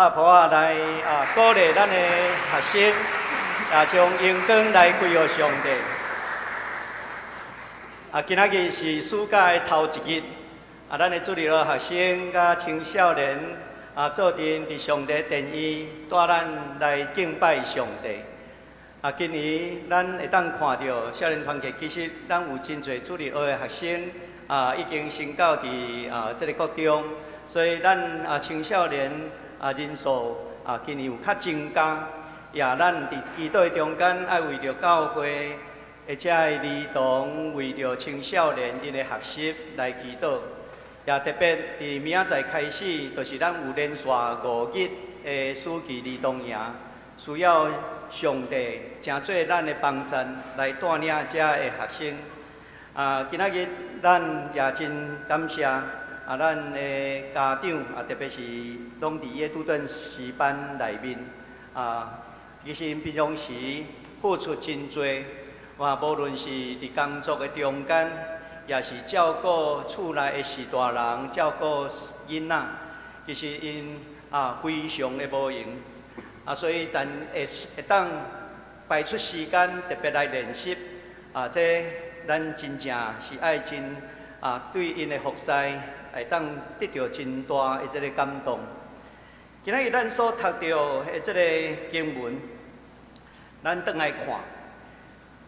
拍噗仔來啊，鼓勵咱的學生，也將榮光來歸予上帝。啊，今仔日是暑假的頭一日，啊，咱的主日學學生佮青少年啊，做陣佇上帝殿院帶咱來敬拜上帝。啊，今年咱會當看著少年團契，其實咱有真濟主日學的學生啊，已經升到佇啊這個國中，所以咱啊青少年啊人數啊今年有較增加。也咱佇祈禱中間愛為著教會，或者是兒童為著青少年𪜶的學習來祈禱。也特別佇明仔載開始，就是咱有連續5日的暑期兒童營，需要上帝成做咱的幫贊，來帶領遮的學生。啊，今仔日咱也真感謝啊，咱的家長啊，特別是攏佇伊的拄頓詩班內面啊，其實𪜶平常時付出真濟，哇，無論是佇工作的中間，也是照顧厝內的序大人，照顧囡仔，其實𪜶啊非常的無閒。啊，所以但會會當排出時間特別來練習，啊，這咱真正是愛真啊，對𪜶的服侍會當得著真大的這個感動。今仔日咱所讀著的這個經文，咱轉來看，佇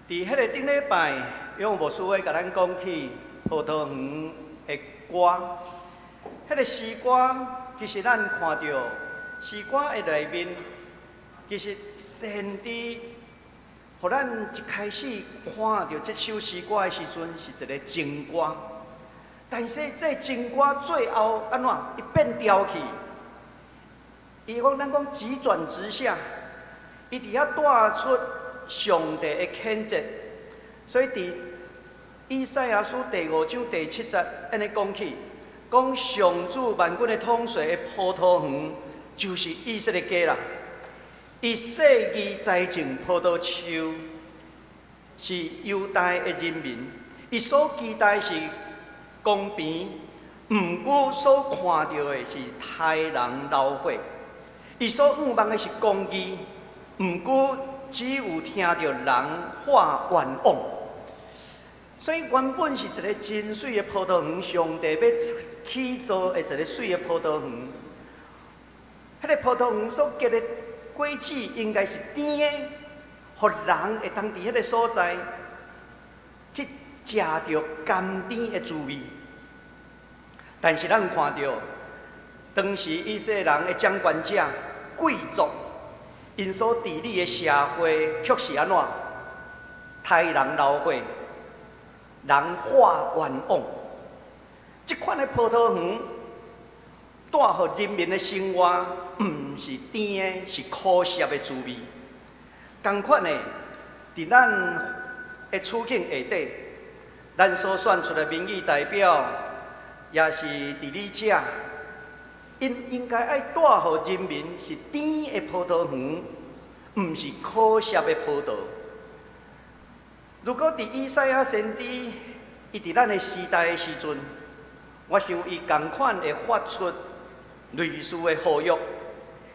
彼個頂禮拜，楊牧師會共咱講起葡萄園的歌，彼個詩歌其實咱看著詩歌的內面，其實先知，予咱一開始看著這首詩歌的時陣，是一個情歌。但是這情歌最後按怎？伊變調去。伊講咱講急轉直下，伊佇遐帶出上帝的譴責。所以佇以賽亞書第五章第七節按呢講起，講上主萬軍的統帥的葡萄園，就是以色列家啦。伊細緻栽種葡萄樹，是猶大的人民。伊所期待是公平，毋過所看著的是刣人流血。伊所向望的是公義，毋過只有聽著人喊冤枉。所以原本是一個真媠的葡萄園，上帝欲起造的一個媠的葡萄園。彼個葡萄園所結的果子應該是甜的，予人會當佇彼個所在去食著甘甜的滋味。但是咱看著當時以色列人的掌權者、貴族，𪜶所治理的社會卻是按怎？刣人流血，人喊冤枉。這款的葡萄園帶予人民的生活，毋是甜的，是苦澀的滋味。仝款的，佇咱的處境下底，咱所選出的民意代表，也是治理者，𪜶應該愛帶予人民是甜的葡萄園，毋是苦澀的葡萄。如果佇以賽亞先知，伊佇咱的時代的時陣，我想伊仝款會發出類似的呼籲，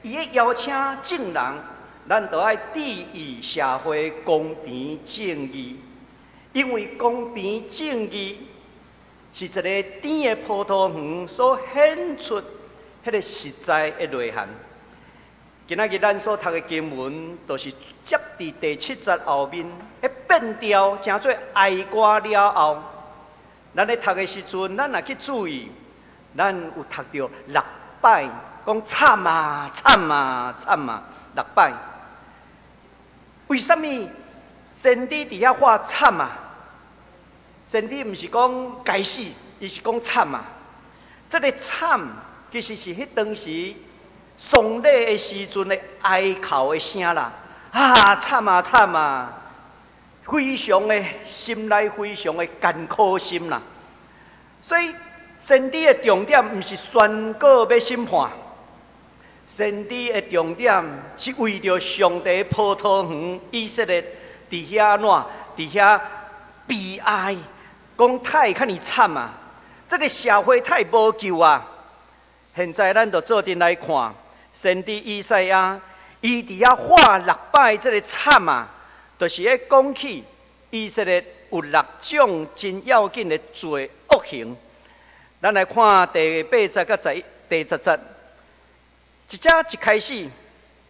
伊會邀請眾人，咱都愛注意社會公平正義，因為公平正義是一個甜的葡萄園所顯出彼個實在的內涵。今仔日咱所讀的經文，就是接佇第七節後面，彼變調成做哀歌了後，咱咧讀的時陣，咱若去注意，咱有讀著六擺講慘啊慘啊慘啊六擺。為啥物先知佇遐喊慘啊？先知毋是講該死，伊是講慘啊！這個慘其實是彼當時喪禮的時陣的哀哭的聲啦！啊，慘啊慘啊！非常的心內非常的艱苦心啦。所以先知的重點毋是宣告欲審判，先知的重點是為著上帝葡萄園以色列佇遐按怎，佇遐悲哀，講太較爾慘啊！這個社會太無救啊！現在咱就做陣來看，先知以賽亞，伊佇遐畫六擺這个慘啊，就是咧講起以色列有六種真要緊的罪惡行。咱來看第八節佮十一第十節，一只一開始，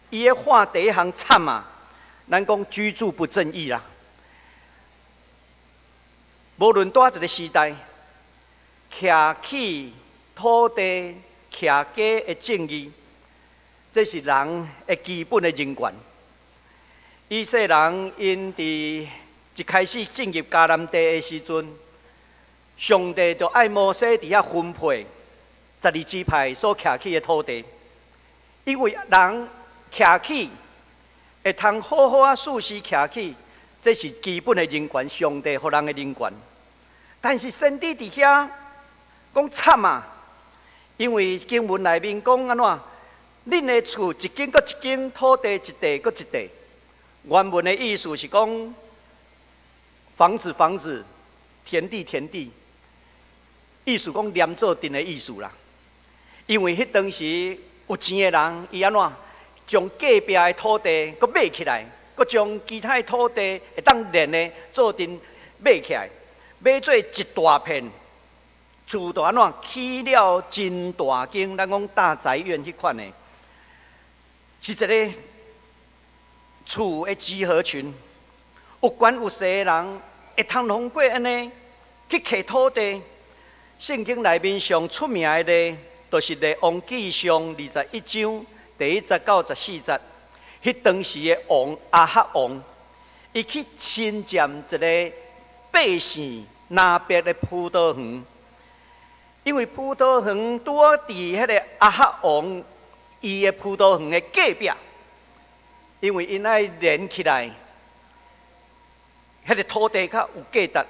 伊咧畫第一項慘啊，咱講居住不正義啦。無論佗一个時代，徛起土地、徛家的正義，這是人的基本的人權。以色列人𪜶佇一開始進入迦南地的時陣，上帝就愛摩西佇遐分配十二支派所徛起的土地，因為人徛起會通好好仔事實徛起，這是基本的人權，上帝予人的人權。但是先知佇遐講慘啊，因為經文內面講按怎，恁的厝一間閣一間，土地一塊閣一塊。原文的意思是講房子房子，田地田地，意思講連做陣的意思啦。因為彼當時有錢的人，伊按怎將隔壁的土地閣買起來，閣將其他的土地會當連的做陣買起來，買做一大片厝，就按怎起了真大間，咱講大宅院彼款的，是一个厝的集合群，有權有勢的人會通通過按呢去摕土地。聖經內面上出名的例，就是列王紀上21章第一節到十四節。彼當時的王亞哈王，伊去侵佔一个百姓拿伯的葡萄園，因為葡萄園拄好佇彼个亞哈王伊的葡萄園的隔壁。因為𪜶愛連起來，彼个土地較有價值，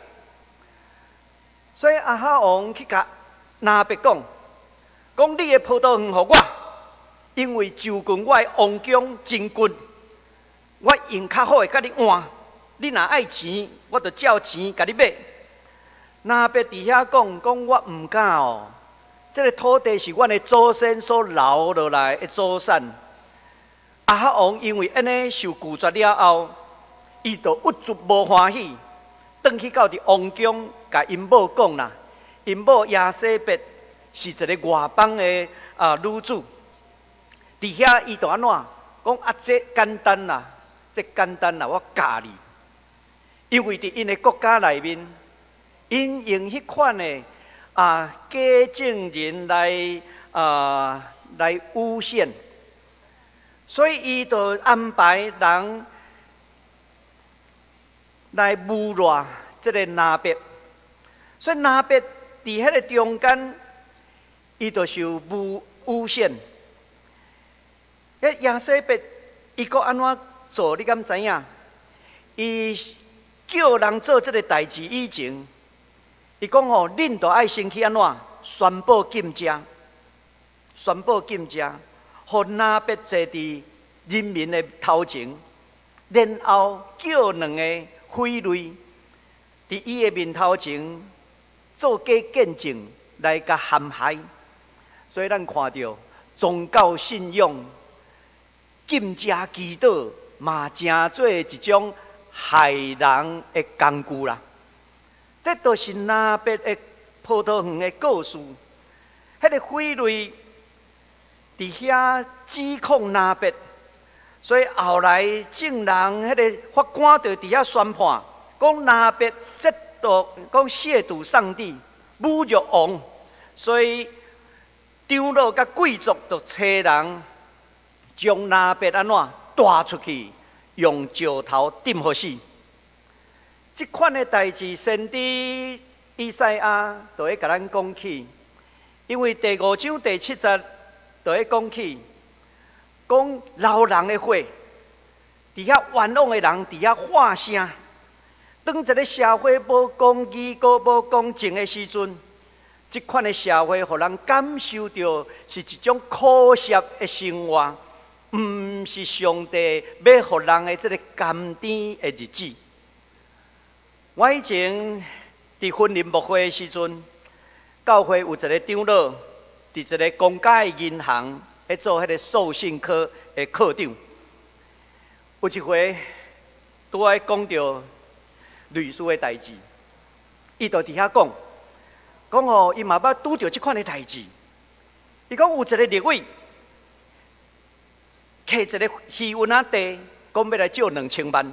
所以亞哈王去共拿伯講，講你的葡萄園予我，因為就近我的王宮真近，我用較好的共你換。你若愛錢，我就照錢共你買。拿伯佇遐講，講我毋敢哦，這个土地是阮的祖先所留落來的祖產。亞哈王因為按呢受拒絕了後，伊就鬱卒無歡喜，轉去到佇王宮，共𪜶某講啦。𪜶某耶洗別是一个外邦的啊女子，佇遐伊就按怎講啊？這簡單啦，這簡單啦，我教你。因為佇𪜶的國家內面，𪜶用彼款的啊假證人來誣陷。所以，伊就安排人來誣賴這个拿伯。所以拿伯佇彼个中間，伊就受誣陷。彼耶洗別，伊閣按怎做？你敢知影？伊叫人做這个代誌以前，伊講吼，恁著愛先去按怎宣布禁食，宣布禁食。予拿伯坐佇人民的頭前，然後叫兩个匪類佇伊的面頭前做假見證來共陷害。所以咱看著宗教信仰、禁食祈禱嘛，成做一種害人的工具啦。這都是拿伯的葡萄園的故事。彼个匪類佇遐指控拿伯，所以後來眾人彼个法官就佇遐宣判，講拿伯褻瀆，講褻瀆上帝，侮辱王，所以長老佮貴族就差人將拿伯按怎帶出去，用石頭釘予死。這款的代誌，先知以賽亞就會共咱講起，因為第五章第七節就會講起，講流人的血，佇遐冤枉的人佇遐喊聲。當一个社會無公義、閣無公正的時陣，這款的社會，予人感受著是一種苦澀的生活，毋是上帝欲予人的這个甘甜的日子。我以前佇雲林牧會的時陣，教會有一个長老，佇一个公家的銀行咧做彼个塑性科的科長。有一回，拄愛講著律師的代誌，伊就佇遐講，講吼，伊嘛捌拄著這款的代誌。伊講有一個立委，摕一個魚塭仔地，講欲來借2000萬。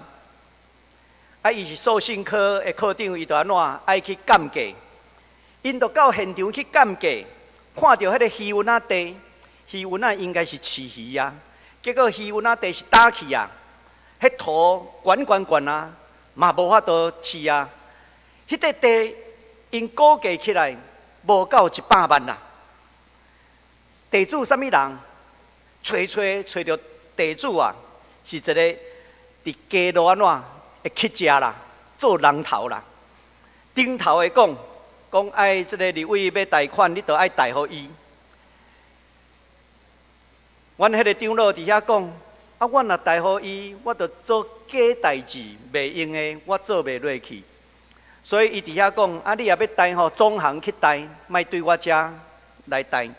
啊，伊是塑性科的科長，伊就按怎愛去鑑價，𪜶就到現場去鑑價，看著彼個魚塭仔地，魚塭仔應該是飼魚啊，結果魚塭仔地是焦去啊，彼土懸懸懸啊，嘛無法度飼啊。彼塊地𪜶估計起來無夠100萬啦。地主啥物人？揣揣揣著地主啊，是一个佇街路按怎會乞食啦，做人頭啦。頂頭會講，講愛這个立委欲貸款，你著愛貸予伊。阮彼个長老佇遐講，啊，我若貸予伊，我著做假代誌，袂用的，我做袂落去。所以伊佇遐講，啊，你若欲貸吼，總行去貸，莫對我遮來貸。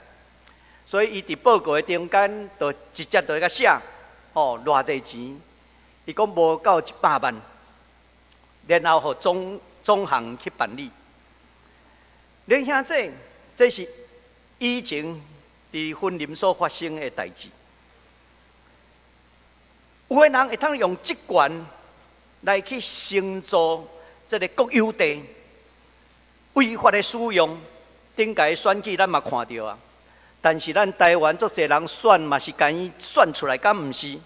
所以伊佇報告的中間，就直接就共寫，吼，偌濟錢，伊講無夠100萬，然後予總行去辦理。恁兄弟，這是以前佇雲林所發生的代誌。有的人會通用職權來去承租這个國有地，違法的使用，頂屆選舉咱嘛看著啊。但是咱台灣足濟人選嘛是共伊選出來，敢毋是？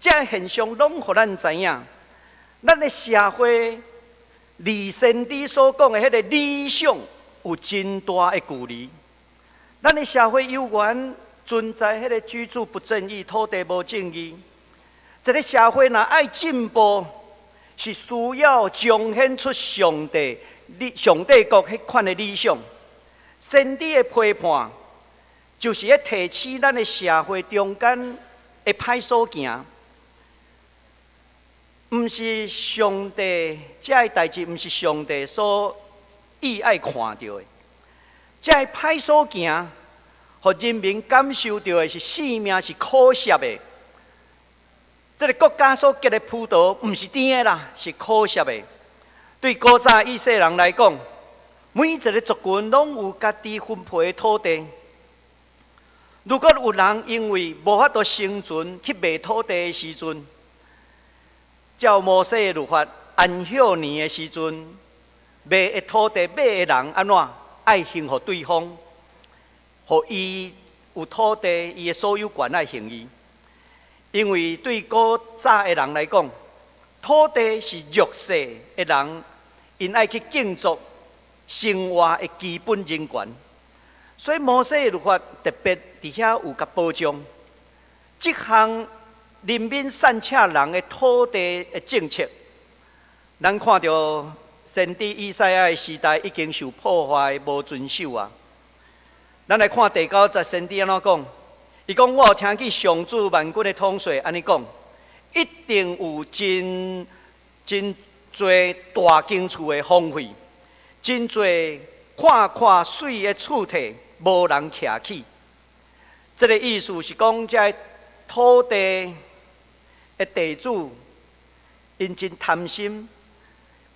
這个現象攏予咱知影，咱的社會離先知所講的彼个理想有真大的距離。咱的社會猶原存在彼个居住不正義、土地無正義。這个社會若愛進步，是需要彰顯出上帝、上帝國彼款的理想。先知的批判，就是咧提醒咱的社會中間的歹所行，毋是上帝這个代誌，毋是上帝所意愛看著的。這个歹所行，予人民感受著的是性命是苦澀的。這个國家所結的葡萄，毋是甜的啦，是苦澀的。對古早以色列人來講，每一个族群攏有家己分配的土地。如果有人因為無法度生存去賣土地的時陣，照摩西的律法，安息年的時陣，賣的土地買的人按怎愛還予對方，予伊有土地，伊的所有權愛還伊。因為對古早的人來講，土地是弱勢的人，𪜶愛去競逐生活的基本人權。所以摩西的律法特別佇遐有共保障，這項人民散赤人的土地的政策，咱看著先知以賽亞的時代已經受破壞、無遵守啊。咱來看第九節先知按怎講？伊講：我有聽見上主萬軍的統帥按呢講，一定有真真濟大間厝的荒廢，真濟看看媠的厝體無人徛起。這个意思是講，這个土地的地主，𪜶真貪心，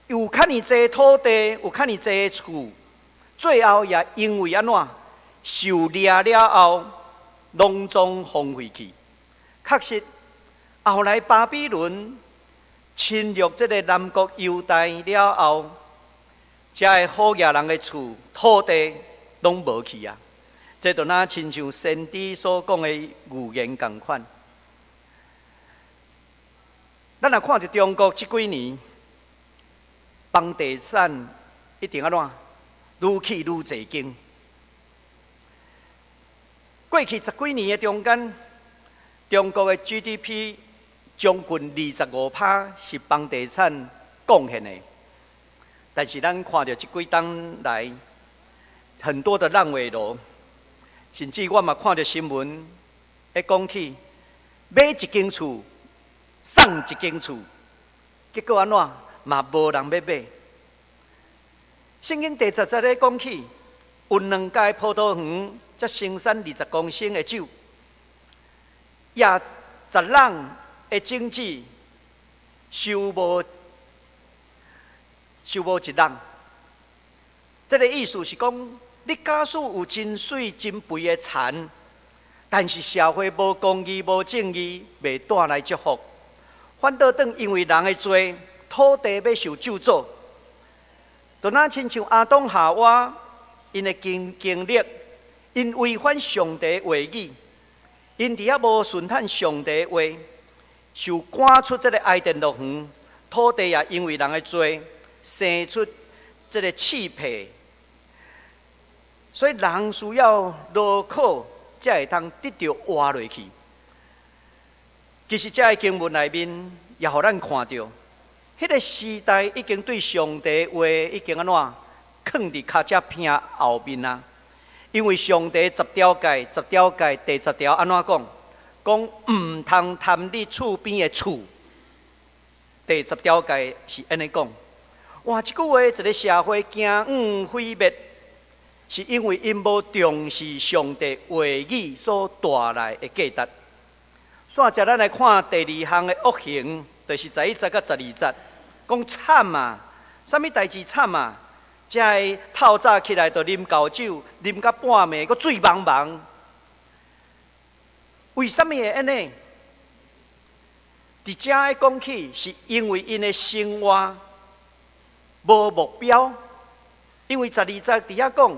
有較爾濟土地，有較爾濟厝，最後也因為按怎受掠了後，攏總荒廢去。確實，後來巴比倫侵略這个南國猶大了後，這个好額人的厝土地攏無去啊！這就若親像先知所講的預言仝款。咱若看著中國這幾年，房地產一定按怎愈起愈濟間。過去十幾年的中間，中國的 GDP 將近25%是房地產貢獻的。但是咱看著這幾冬來，很多的爛尾樓，甚至我嘛看著新聞，咧講起買一間厝送一間厝，結果按怎嘛無人欲買。聖經第十節咧講起，有兩家葡萄園，才生產20公升的酒。也十籠的種子收無一籠。這个意思是講，你假使有真媠真肥的田，但是社會無公義、無正義，袂帶來祝福。反倒轉因為人的罪，土地欲受咒詛。就若親像亞當夏娃，𪜶的經歷，𪜶違反上帝話語，𪜶佇遐無順趁上帝話，受趕出這个伊甸樂園，土地也因為人的罪，生出這个刺皮。所以人需要勞苦，才會通得著活落去。其實，這个經文內面也予咱看著，彼个時代已經對上帝話已經按怎囥佇跤跡鼻後面啊。因為上帝十條誡，十條誡第十條按怎講？講毋通貪你厝邊的厝。第十條誡是按呢講。換一句話，一个社會走向毀滅，是因為𪜶無重視上帝話語所帶來的價值。煞接咱來看第二項的惡行，就是11節佮12節，講慘啊！啥物代誌慘啊？這个透早起來就啉厚酒，啉到半暝，閣醉茫茫。為啥物會按呢？佇遮的講起，是因為𪜶的生活無目標。因為十二節佇遐講，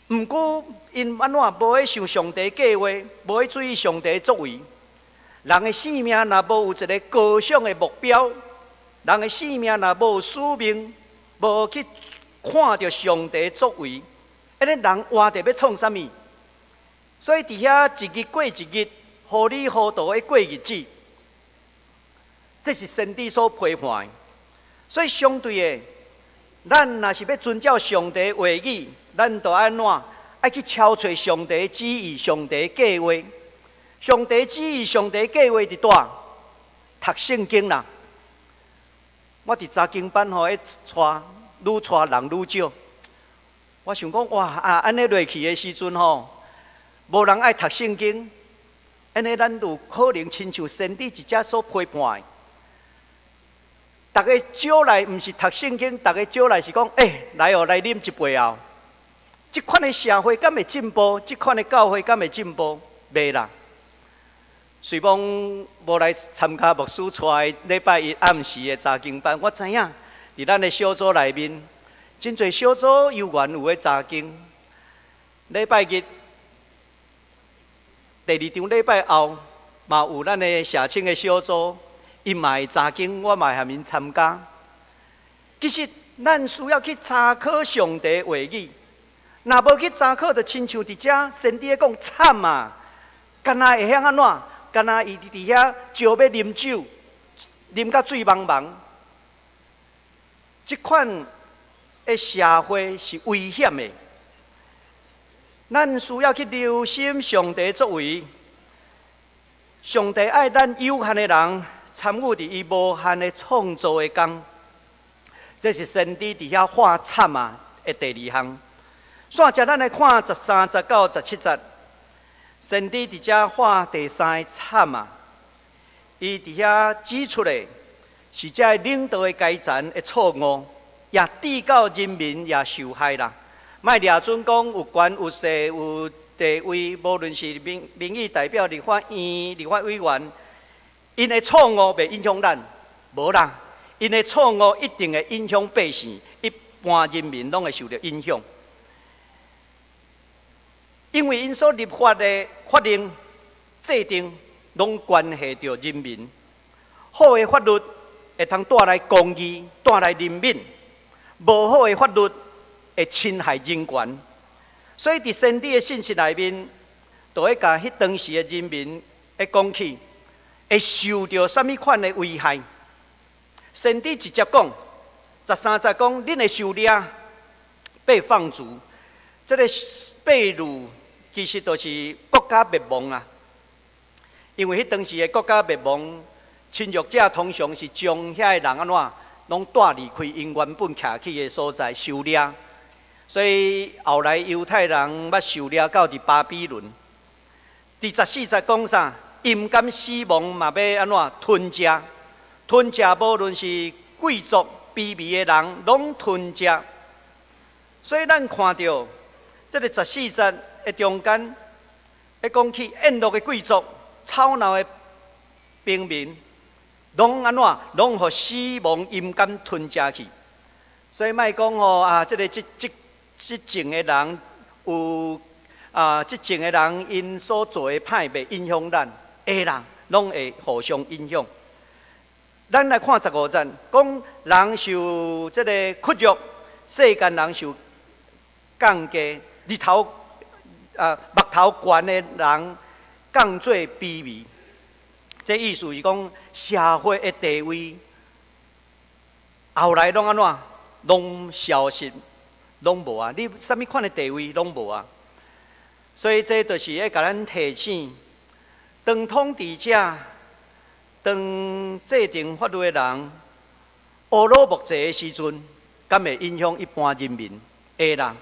毋過𪜶按怎無去想上帝計劃，無去注意上帝作為。人的生命若無有一个高尚的目標，人的生命若無使命，無去看著上帝作為，按呢人活著欲創啥物？所以佇遐一日過一日，糊裡糊塗的過日子，這是先知所批判的。所以相對的，咱若是欲遵照上帝話語，咱就按怎愛去敲揣上帝旨意、上帝計劃。上帝旨意、上帝計劃佇佗？讀聖經啦。我佇查經班吼，咧帶愈帶人愈少。我想講哇啊，按呢落去的時陣吼，無人愛讀聖經，按呢咱就可能親像先知佇遮所批判的。逐家招來毋是讀聖經，逐家招來是講，欸，來哦，來啉一杯哦。這款的社會敢會進步？這款的教會敢會進步？袂啦。雖罔無來參加牧師帶的禮拜一暗時的查經班，我知影，佇咱的小組內面，真濟小組有緣有咧查經。禮拜日第二場禮拜後，嘛有咱的社青的小組，𪜶嘛會查經，我嘛會和𪜶參加。其實，咱需要去查考上帝話語，若無去查考，就親像佇遮先知講慘啊！敢若會曉按怎？敢若伊佇遐招欲啉酒，啉甲醉茫茫。這款的社會是危險的，咱需要去留心上帝作為。上帝愛咱有限的人參與佇伊無限的創造的工，這是先知佇遐喊慘啊的第二項。煞接咱來看13節到17節。先知佇遮喊第三个慘啊！伊佇遐指出的是這个領導的階層的錯誤，也致到人民也受害啦。莫掠準講有權有勢有地位，無論是民意代表、立法院、立法委員，𪜶的錯誤袂影響咱，無啦，𪜶的錯誤一定會影響百姓，一般人民攏會受著影響。因為𪜶所立法的法令制定，攏關係著人民。好的法律會通帶來公義，帶來憐憫；無好的法律會侵害人權。所以，佇先知的信息內面，就會共彼當時的人民會講起，會受著啥物款的危害。先知直接講，13節講，恁會受掠，被放逐，這个被擄其實就是國家滅亡啊！因為彼當時的國家滅亡，侵略者通常是將遐个人按怎，攏帶離開𪜶原本徛起的所在受掠，所以後來猶太人捌受掠到佇巴比倫。佇14節講啥？陰間死亡嘛欲按怎吞食？吞食無論是貴族、卑微的人，攏吞食。所以咱看著這个14節的中間，咧講起宴樂的貴族、吵鬧的平民，攏按怎？攏予死亡陰間吞食去。所以莫講吼啊，這个這這這種的人有啊，這種的人𪜶所做的歹袂影響咱，會啦，攏會互相影響。咱來看15節，講人受這个屈辱，世間人受降低，日頭啊，目頭懸的人降做卑微。這意思是講社會的地位，後來攏按怎？攏消失，攏無啊！你啥物款的地位攏無啊！所以這就是咧共咱提醒，當統治者，當制定法律的人，烏魯木齊的時陣，敢會影響一般人民？會啦，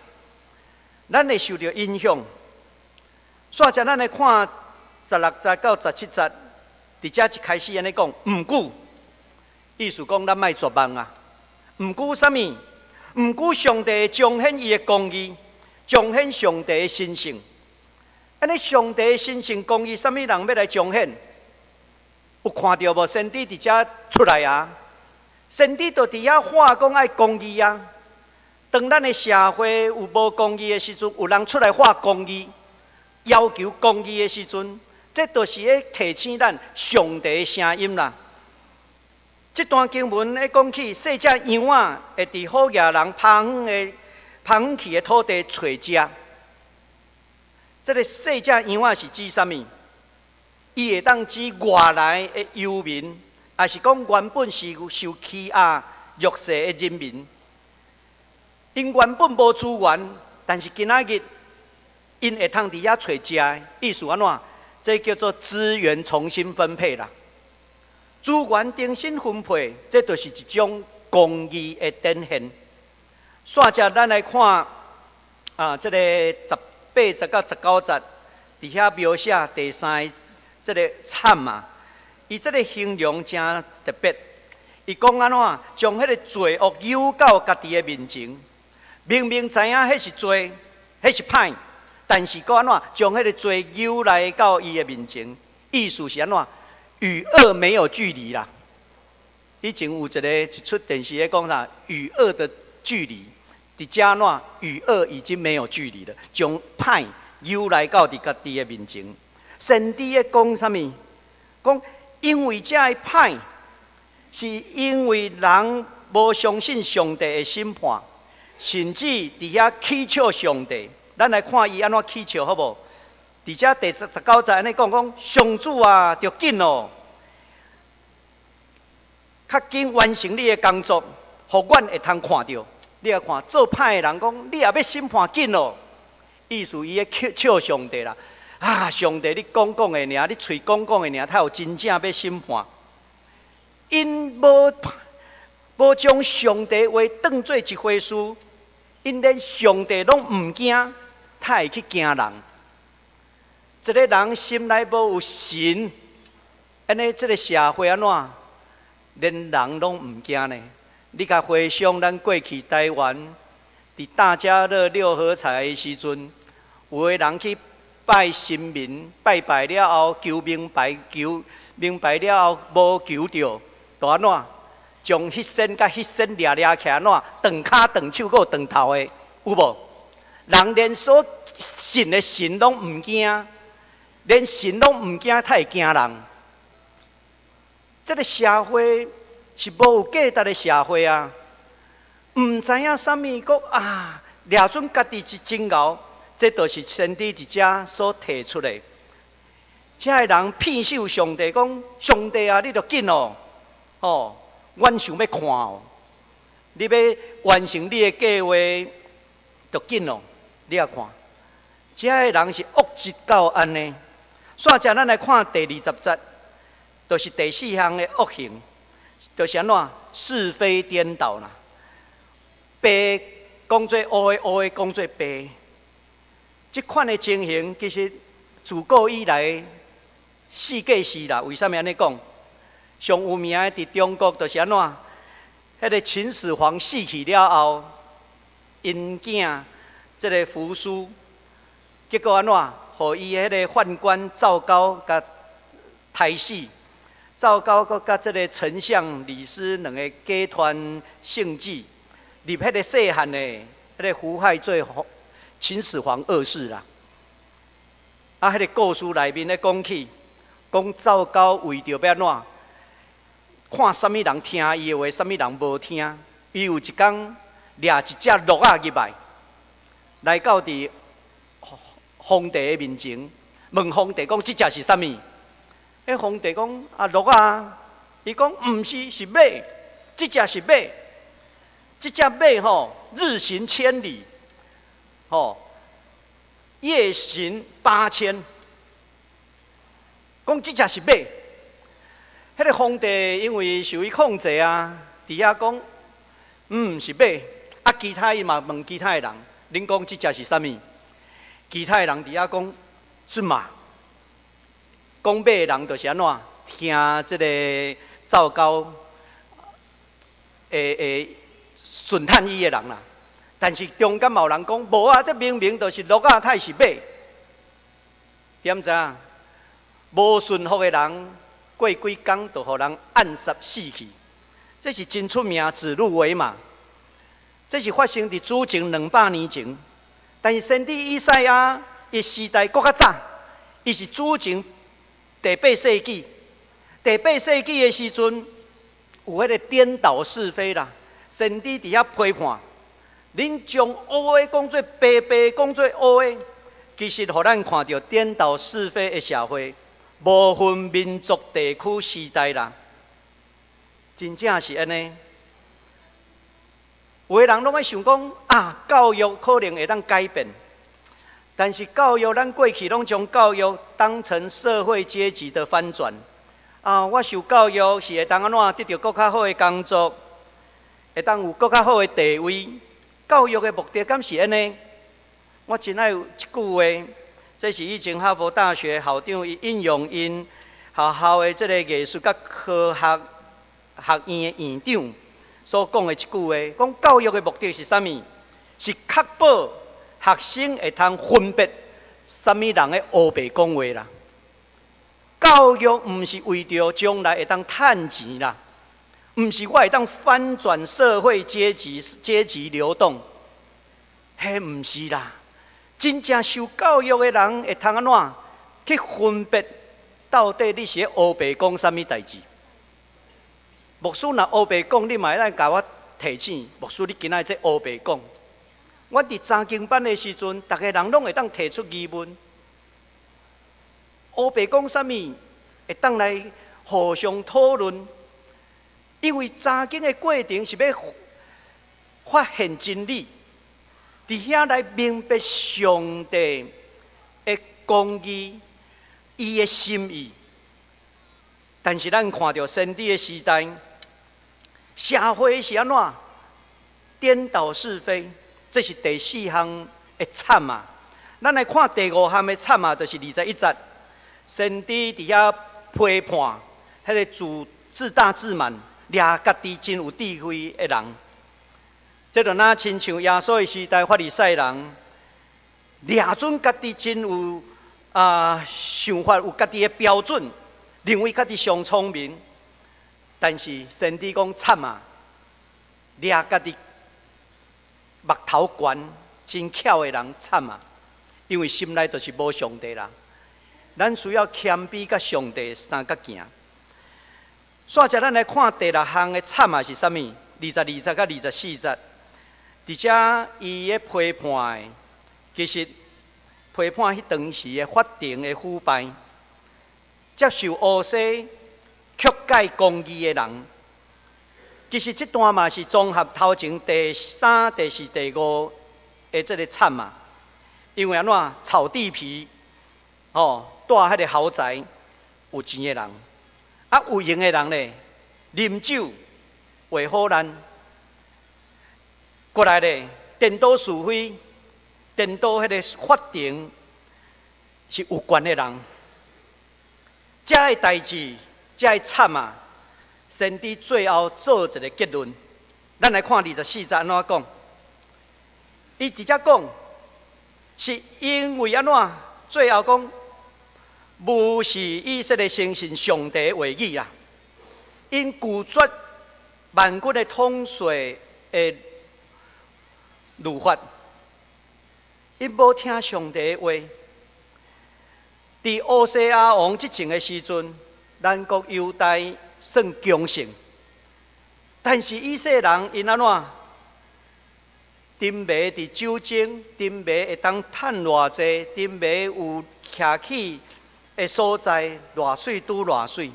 咱會受著影響。煞才咱來看16節到17節，佇遮一開始按呢講，毋久，意思講咱莫絕望啊！毋久啥物？毋久上帝彰顯伊的公義，彰顯上帝的神聖。按呢上帝的神聖公義，啥物人欲來彰顯？有看著無？先知佇遮出來啊！先知就佇遐喊講愛公義啊！當咱的社會有無公義的時陣，有人出來喊公義，要求公義的時陣，這就是咧提醒咱上帝的聲音啦。這段經文咧講起細隻羊仔會佇好額人拋遠的拋遠去的土地揣食。這个細隻羊仔是指啥物？伊會當指外來的遊民，抑是講原本是受欺壓弱勢的人民。𪜶原本無資源，但是今仔日𪜶會通佇遐揣食的，意思按怎？這叫做資源重新分配啦。資源重新分配，這就是一種公義的展現。煞才咱來看啊，這个18節到19節，佇遐描寫第三个這个慘啊！伊這个形容誠特別，伊講按怎將彼个罪惡誘到家己的面前，明明知影彼是罪，彼是歹，但是閣按怎將彼个罪誘來到伊的面前，意思是按怎？與惡沒有距離啦。以前有一个一齣電視咧講啥？與惡的距離，佇遮按怎？與惡已經沒有距離了，將歹誘來到佇家己的面前。先知咧講啥物？講因為這个歹，是因為人無相信上帝的審判，甚至佇遐取笑上帝。咱來看伊按怎取笑好無？佇遮第19節按呢講講，上主啊，著緊哦，較緊完成你的工作，予阮會通看著。你來看做歹的人講，你也欲審判緊哦？意思伊咧笑上帝啦。啊，上帝，你講講的爾，你喙講講的爾，他有真正欲審判。𪜶無無將上帝話當做一回事，𪜶連上帝攏毋驚，他會去驚人。一个人心內無有神，按呢這个社會按怎？連人攏毋驚呢？你共回想咱過去台灣，佇大家樂六合彩的時陣，有的人去拜神明，拜拜了後求明牌，求明牌了後無求著，就按怎？將彼仙佮彼仙掠掠起來，按怎？斷跤斷手，閣有斷頭的，有無？人連所信的神攏毋驚，連神攏毋驚，他會驚人。這个社會是無有價值的社會啊！毋知影啥物閣啊，掠準家己是真𠢕，這就是先知佇遮所提出的。這个人騙受上帝講，上帝啊，你著緊哦，吼，阮想欲看哦，你欲完成你的計劃，著緊哦，你來看，這个人是惡質到按呢。煞才咱來看第20節，就是第四項的惡行，就是按怎是非顛倒啦，白講做烏的，烏的講做白。這款的情形其實自古以來世界事啦。為啥物按呢講？上有名的佇中國就是按怎？彼个秦始皇死去了後，𪜶囝這个扶蘇，結果按怎？予伊彼个宦官趙高共刣死。趙高閣佮這个丞相李斯兩个假傳聖旨，立彼個細漢的彼个胡亥做秦始皇二世啦。啊，彼个故事內面咧講起，講趙高為著欲按怎？看啥物人聽伊的話，啥物人無聽。伊有一工掠一隻鹿仔入來，來到佇皇帝的面前，問皇帝講：這隻是啥物？彼皇帝講：啊，鹿仔。伊講：毋是，是馬。這隻是馬。這隻馬吼，日行千里，吼，夜行8000。講這隻是馬。彼个皇帝因為受伊控制啊，佇遐講，是馬。啊，其他伊嘛問其他的人，恁講這隻是啥物？其他的人佇遐講是馬。講馬的人就是按怎？聽這个趙高會順趁伊的人啦。但是中間嘛有人講，無啊，這明明就是鹿仔，哪會是馬。點知影？無順服的人，過幾工就予人暗殺死去。這是真出名，指鹿為馬。這是發生佇主前200年前。但是先知以賽亞伊時代閣較早，伊是主前第八世紀。第八世紀的時陣，有彼个顛倒是非啦。先知佇遐批判，恁將烏的講做白，白講做烏的，其實予咱看著顛倒是非的社會，無分民族、地區、時代啦，真正是按呢。有的人攏愛想講啊，教育可能會當改變，但是教育咱過去攏將教育當成社會階級的翻轉啊。我受教育是會當按怎得著閣較好的工作，會當有閣較好的地位。教育的目的敢是按呢？我真愛有一句話，這是以前哈佛大學校長伊引用𪜶學校的這个藝術佮科學學院的院長所講的一句話，講教育的目的是啥物？是確保學生會通分別啥物人咧烏白講話啦。教育毋是為著將來會當趁錢啦，毋是我會當翻轉社會階級階級流動，彼毋是啦。真正受教育的人會通按怎去分別到底你是咧烏白講啥物代誌？牧師若烏白講，你嘛會當共我提醒。牧師，你今仔日這烏白講。我佇查經班的時陣，逐个人攏會當提出疑問。烏白講啥物，會當來互相討論。因為查經的過程是欲發現真理，佇遐來明白上帝的公義，伊的心意。但是咱看著先知的時代，社會是按怎顛倒是非，這是第四項的慘啊！咱來看第五項的慘啊，就是21節，先知佇遐批判彼个自大自滿、掠家己真有智慧的人，這就若親像耶穌的時代，法利賽人掠準家己真有想法，有家己的標準，認為家己上聰明。但是先知講慘啊，掠家己目頭懸真巧的人慘啊，因為心內就是無上帝啦。咱需要謙卑佮上帝相佮行。煞來咱來看第六項的慘啊是啥物？22節佮24節，佇遮伊咧批判的，其實批判彼當時的法庭的腐敗，接受烏西曲解公義的人。其實這段嘛是綜合頭前第三、第四、第五的這个慘啊。因為按怎炒地皮，吼，住彼个豪宅，有錢的人，啊有閒的人咧，啉酒畫虎爛，過來咧，顛倒是非，顛倒彼个法庭是有權的人。這个代誌，這个慘啊！先知最後做一个結論，咱來看24節按怎講。伊直接講，是因為按怎？最後講，無視以色列相信上帝的話語啊！𪜶拒絕萬軍的統帥的律法，𪜶無聽上帝的話。佇烏西亞王執政的時陣，咱國猶大算強盛，但是以色列人𪜶按怎？沉迷佇酒精，沉迷會當趁偌濟，沉迷有徛起的所在，偌媠拄偌媠，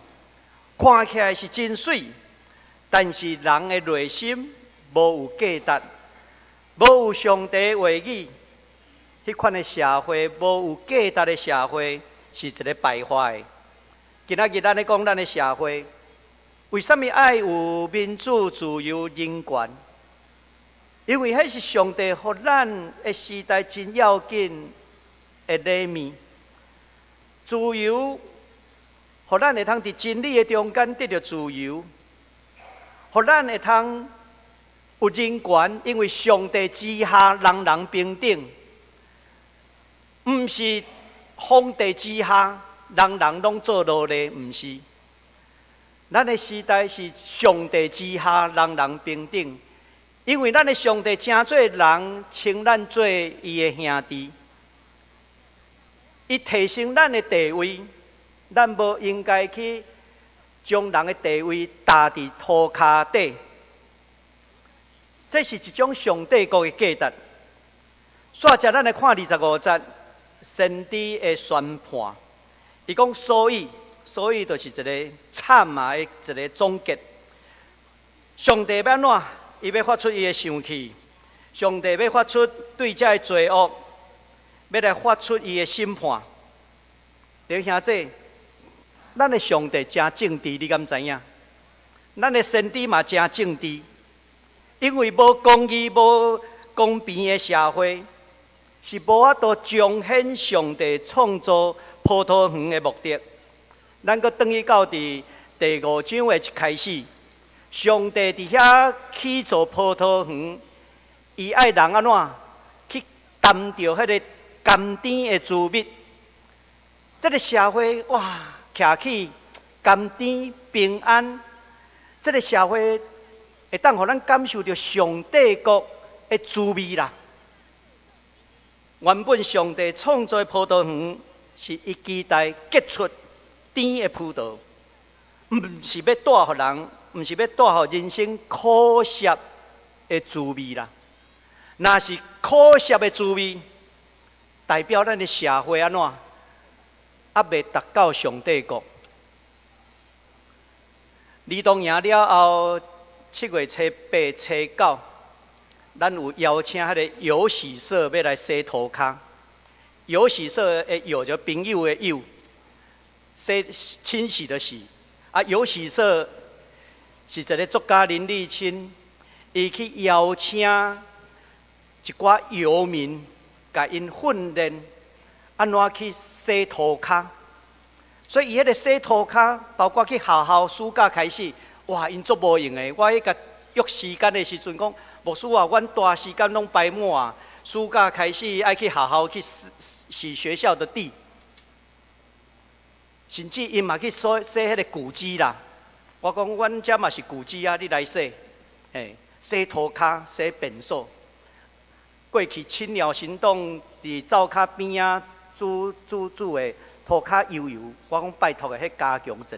看起來是真媠，但是人的內心無有價值，無有上帝話語，彼款的社會無有價值的社會，是一个敗壞。今仔日咱咧講咱的社會，為啥物愛有民主、自由、人權？因為彼是上帝予咱的時代真要緊的禮物。自由，予咱會通佇真理的中間得著自由，予咱會通有人權，因為上帝之下人人平等，毋是皇帝之下，人人攏做奴隸，毋是。咱的時代是上帝之下，人人平等，因為咱的上帝稱做人，稱咱做伊的兄弟，伊提升咱的地位，咱無應該去將人的地位踏佇塗跤底。這是一種上帝國的價值。煞接咱來看25節。先知的宣判，伊講所以，所以就是一个慘啊的一个總結。上帝欲按怎？伊欲發出伊的生氣，上帝欲發出對這个罪惡，欲來發出伊的審判。弟兄姊，咱的上帝誠政治，你敢知影？咱的先知嘛誠政治，因為無公義、無公平的社會，是無法度彰顯上帝創造葡萄園的目的。咱閣轉去到佇第五章的一開始，上帝佇遐起造葡萄園，伊愛人按怎去擔著彼个甘甜的滋味。這个社會哇，徛起甘甜平安，這个社會會當予咱感受著上帝國的滋味啦。原本上帝創造的葡萄園是伊期待結出甜的葡萄，毋是欲帶予人，毋是欲帶予人生苦澀的滋味啦。若是苦澀的滋味，代表咱的社會按怎？猶未達到上帝國。兒童營了後，7月初八、初九，咱有邀請彼个友喜社欲來洗塗跤。友喜社的友就朋友的友，洗清洗的洗。啊，友喜社是一个作家林立青，伊去邀請一寡遊民，共𪜶訓練按怎去洗塗跤。所以伊彼个洗塗跤，包括去學校暑假開始，哇，𪜶足無閒的。我彼共約時間的時陣講，牧師啊，阮大時間攏排滿啊，暑假開始愛去學校去洗洗學校的地，甚至𪜶嘛去洗洗彼个舊紙啦。我講，阮遮嘛是舊紙啊，你來洗，嘿，洗塗跤、洗便所。過去青鳥行動佇灶跤邊仔煮煮煮的塗跤油油，我講拜託的，彼加強一下。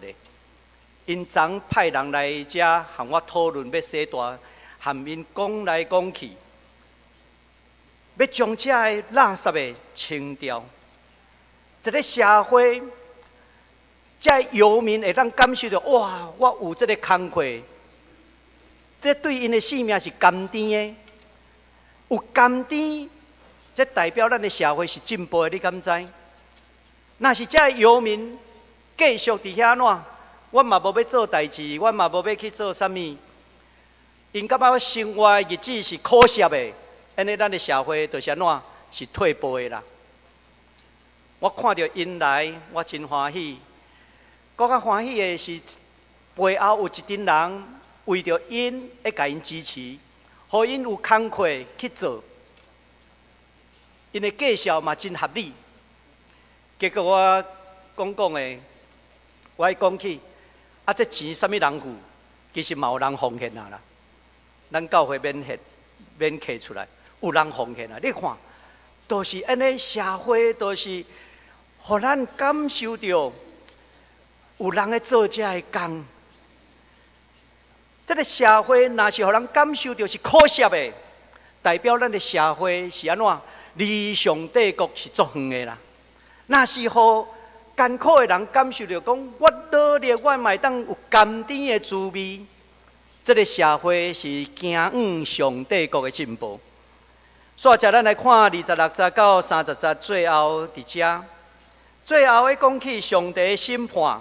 𪜶昨派人來遮和我討論欲洗大，含𪜶講來講去，欲將遮的垃圾的清掉。一个社會，遮遊民會當感受著，哇！我有這个工課，這對𪜶的性命是甘甜的，有甘甜，這代表咱的社會是進步的，你敢知？若是遮遊民繼續佇遐怎？我嘛無欲做代誌，我嘛無欲去做啥物。𪜶感覺生活的日子是苦澀的，按呢咱的社會就是按怎？是退步的啦。我看著𪜶來，我真歡喜。閣較歡喜的是，背後有一陣人為著𪜶會共𪜶支持，予𪜶有工課去做。𪜶的介紹嘛真合理。結果我講講的，我講起，啊，這錢啥物人付？其實嘛有人奉獻啊啦。咱教會免獻，免摕出來，有人奉獻啊！你看，就是按呢社會，就是予咱感受著有人咧做這个工。這个社會若是予人感受著是可惜的，代表咱的社會是按怎？離上帝國是足遠的啦。若是予艱苦的人感受著講，我努力，我嘛會當有甘甜的滋味。這个社會是行向上帝國的進步。煞接咱來看26節到30節，最後佇遮，最後咧講起上帝審判，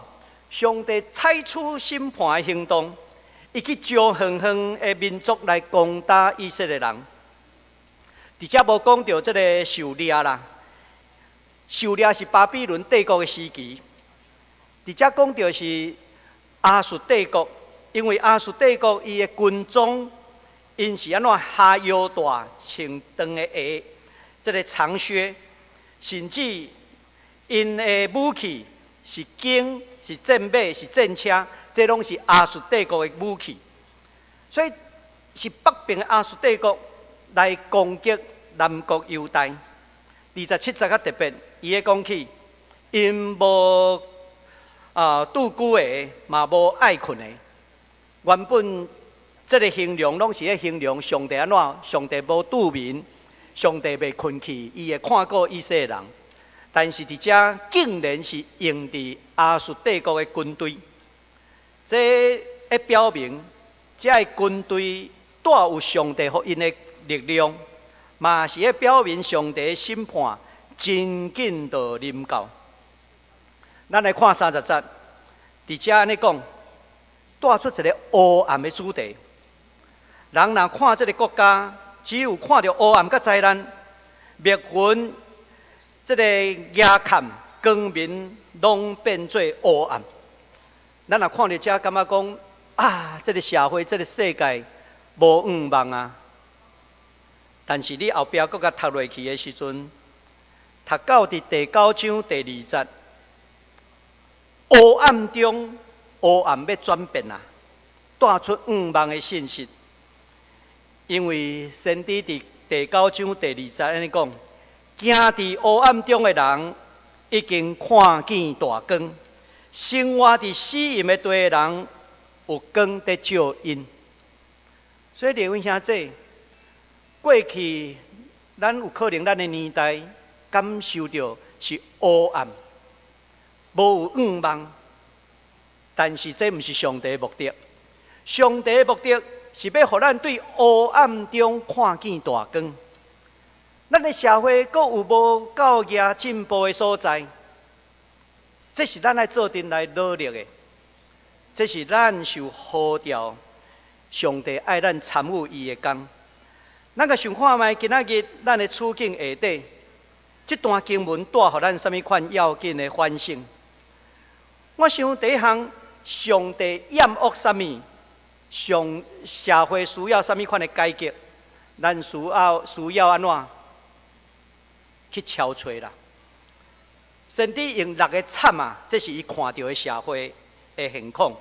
上帝採取審判的行動，伊去招遠遠的民族來攻打以色列人。佇遮無講著這个狩獵啦，狩獵是巴比倫帝國的時期。佇遮講著是亞述帝國，因為亞述帝國伊的軍裝，𪜶是按怎哈腰帶穿長的鞋，這个長靴，甚至𪜶的武器是弓、是戰馬、是戰車，這攏是亞述帝國的武器。所以是北邊的亞述帝國來攻擊南國猶大。27節較特別，伊咧講起，𪜶無啊拄久的，嘛無愛睏的。原本這个形容攏是咧形容上帝按怎？上帝無拄眠，上帝袂睏去，伊會看顧以色列人。但是佇遮竟然是用佇亞述帝國的軍隊，這會表明這个軍隊帶有上帝予𪜶的力量，嘛是咧表明上帝審判真緊就臨到。咱來看30節，佇遮按呢講，帶出一个黑暗的主題。人若看這个國家，只有看著黑暗佮災難、密雲，這个夜崁光明攏變做黑暗。咱若看著遮，感覺講啊，這个社會、這个世界無向望啊。但是你後壁閣共讀落去的時陣，讀到佇第九章第二節，黑暗中黑暗欲轉變啊，帶出向望的信息。因為先知佇第九章第二節按呢講：行佇黑暗中的人已經看見大光，生活佇死蔭的地的人有光佇照𪜶。所以，列位兄弟，過去咱有可能咱的年代感受著是黑暗，無有向望，但是這毋是上帝的目的。上帝的目的是欲予咱對黑暗中看見大光。咱的社會閣有無夠額進步的所在？這是咱愛做陣來努力的。這是咱受呼召，上帝愛咱參與伊的工。咱共想看覓，今仔日咱的處境下底，這段經文帶予咱啥物款要緊的反省？我想第一項，上帝厭惡啥物？上社會需要啥物款的改革？咱需要按怎去敲揣啦？先知用六个慘啊，這是伊看著的社會的現況，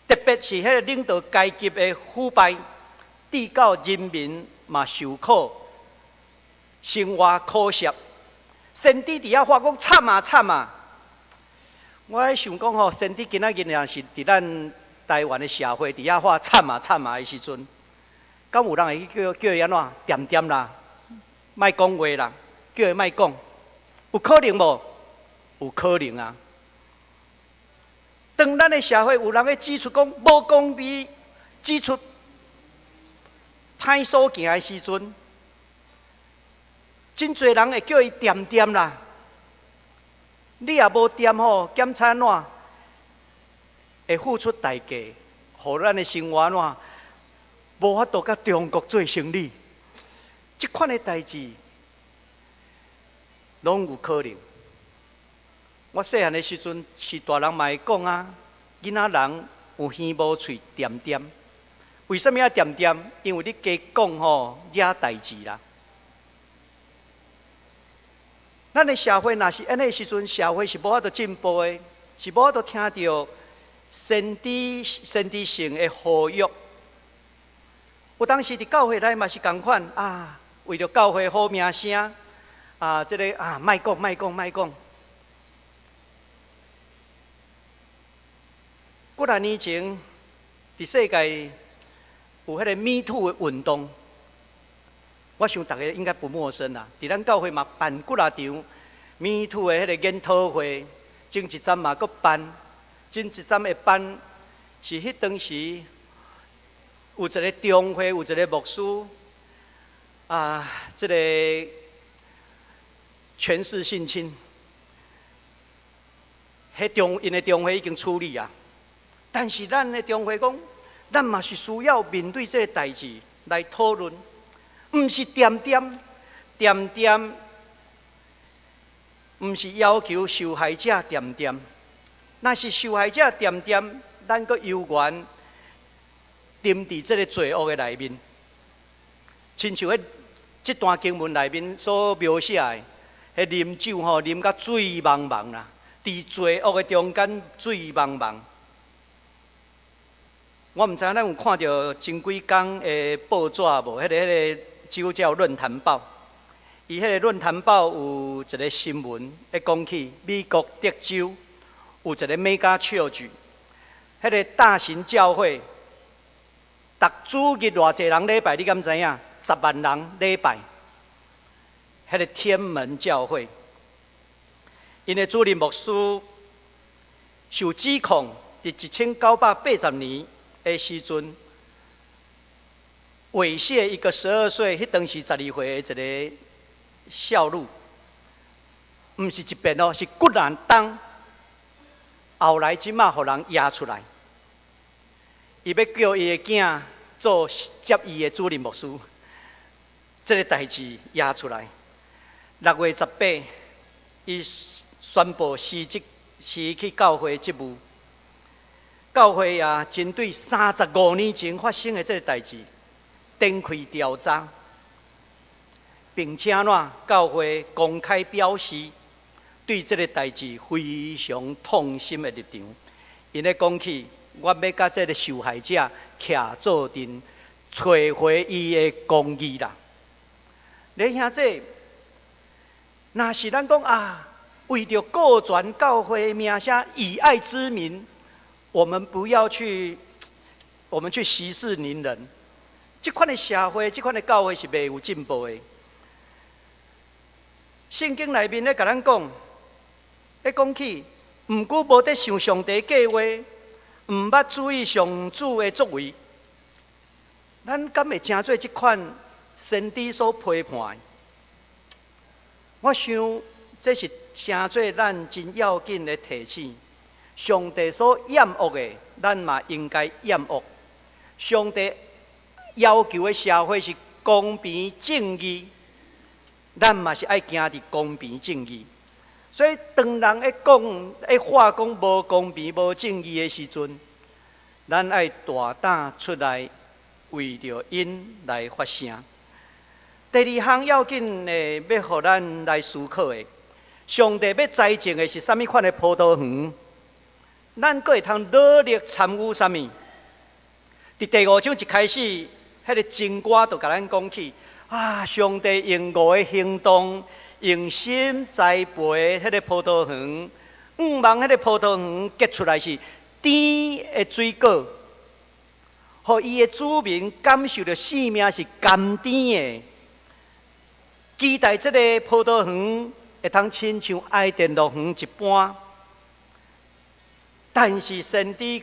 特別是彼个領導階級的腐敗，致到人民嘛受苦，生活苦澀。先知佇遐發講慘啊慘啊！我咧想講吼，先知今仔日若是佇咱台灣的社會佇遐發慘啊慘啊的時陣，敢有人會去叫伊按怎？恬恬啦，莫講話啦，叫伊莫講，有可能無？有可能啊。當咱的社會有人咧指出講無公義，指出歹所行的時陣，真濟人會叫伊恬恬啦。你若無恬吼，檢查按怎？會付出代價，予咱的生活按怎？無法度佮中國做生理，這款的代誌攏有可能。我細漢的時陣，是大人嘛會講啊，囡仔人有耳無喙，恬恬。為啥物愛恬恬？因為你加講吼，惹代誌啦。咱的社會若是按呢時陣，社會是無法度進步的，是無法度聽著先知性的呼籲。有當時佇教會內嘛是仝款啊，為著教會好名聲啊，這個啊，莫講莫講莫講。幾若年前，佇世界有彼個 Me Too 的運動，我想逐家應該不陌生啦。佇咱教會嘛辦幾若場 Me Too 的彼個研討會，前一陣嘛閣辦，前一陣的辦是彼當時有一个中會，有一个牧師啊，這個權勢性侵，彼中𪜶的中會已經處理啊。但是咱的中會講，咱嘛是需要面對這个代誌來討論，毋是恬恬恬恬，毋是要求受害者恬恬，若是受害者恬恬，咱閣猶原沉佇這个罪惡的內面，親像彼這段經文內面所描寫的，彼啉酒吼，啉甲醉茫茫啦，佇罪惡的中間醉茫茫。我毋知影咱有看著前幾工的報紙無？彼个基督教論壇報，伊彼个論壇報有一个新聞，咧講起美國德州有一个 mega church，彼个大型教會，逐主日偌濟人禮拜，你敢知影？10萬人禮拜，彼个天門教會，𪜶的主任牧師受指控，佇1980年的時陣，猥褻一個12歲，彼當時12歲的一個少女，毋是一遍哦，是幾若冬。後來這馬予人攑出來，伊欲叫伊的囝做接伊的主任牧師，這个代誌攑出來。6月18，伊宣布辭職，辭去教會職務。教會也針對35年前發生的這个代誌展開調查，並且呢，教會公開表示對這个代誌非常痛心的立場。𪜶咧講起，我欲佮這个受害者徛做陣，揣回伊的公義啦。你兄弟，若是咱講啊，為著顧全教會名聲，以愛之名，我們不要去，我們去息事寧人。這款的社會，這款的教會是袂有進步的。聖經內面咧共咱講，咧講起，毋過無佇想上帝計劃，毋捌注意上主的作為，咱敢會成做這款先知所批判的？我想這是成做咱真要緊的提醒。上帝所厭惡的，咱嘛應該厭惡。上帝要求的社會是公平正義，咱嘛是愛行佇公平正義。所以，當人咧講、咧話講無公平、無正義的時陣，咱愛大膽出來為著𪜶來發聲。第二項要緊的，欲予咱來思考的，上帝欲栽種的是啥物款的葡萄園？咱閣會通努力參與啥物？佇第五章一開始，彼个真歌就共咱講起啊！上帝用五个行動，用心栽培彼个葡萄園，向望彼个葡萄園結出來是甜的水果，予伊的子民感受著生命是甘甜的。期待這个葡萄園會通親像伊甸樂園一般。但是先知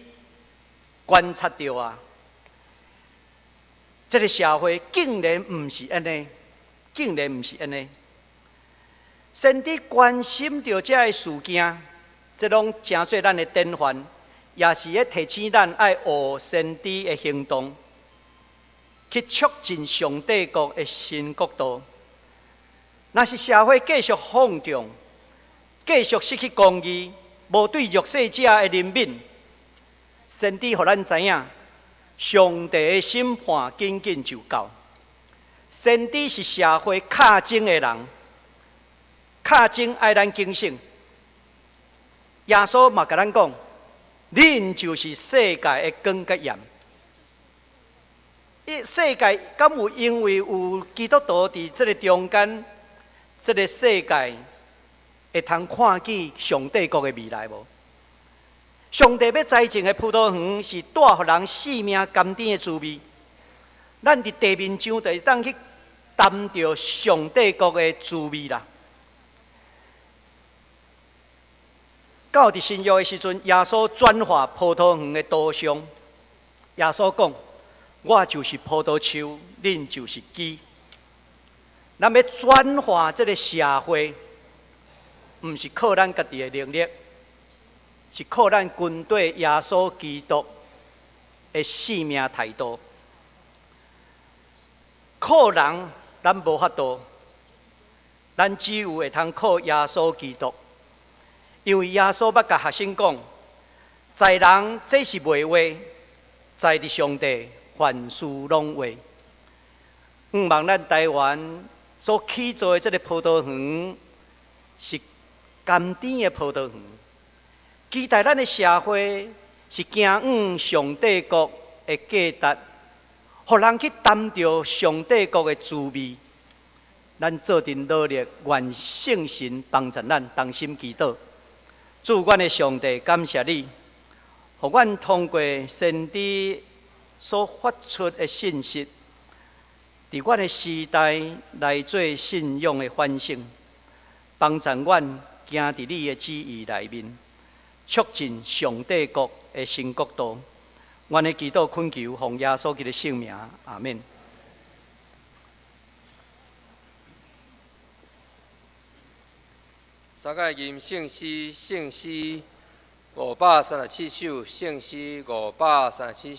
觀察著啊，這个社會竟然毋是按呢，竟然毋是按呢。先知關心著這个事件，這攏成做咱的典範，也是咧提醒咱愛學先知的行動，去促進上帝國的新國度。若是社會繼續放縱，繼續失去公義，無對弱勢者的憐憫。先知予咱知影，上帝的審判緊緊就到。先知是社會敲鐘的人，敲鐘愛咱警醒。耶穌嘛共咱講，恁就是世界的光佮鹽。世界敢有因為有基督徒佇這个中間，這个世界會通看見上帝國的未來無？上帝欲栽種的葡萄園是帶予人生命甘甜的滋味。咱佇地面上就會當去擔著上帝國的滋味啦。到佇新約的時陣，耶穌轉化葡萄園的圖像。耶穌講：我就是葡萄樹，恁就是枝。咱欲轉化這个社會，毋是靠咱家己的能力，是靠咱跟綴耶穌基督的生命態度。靠人，咱無法度，咱只有會通靠耶穌基督。因為耶穌捌共學生講，在人這是袂話，在佇上帝凡事攏會。向望咱台灣所起造的這个葡萄園是甘甜的葡萄園，期待咱的社會是行往上帝國的價值，予人去擔著上帝國的滋味。咱做陣努力，願聖神幫助咱，同心祈禱。主，阮的上帝，感謝你，予阮通過先知所發出的信息，佇阮的時代來做信仰的反省，幫助阮行佇你的旨意內面，促進上帝國的新國度。阮的祈禱懇求，奉耶穌基督聖名，阿免。三個吟聖詩，聖詩537首，聖詩537。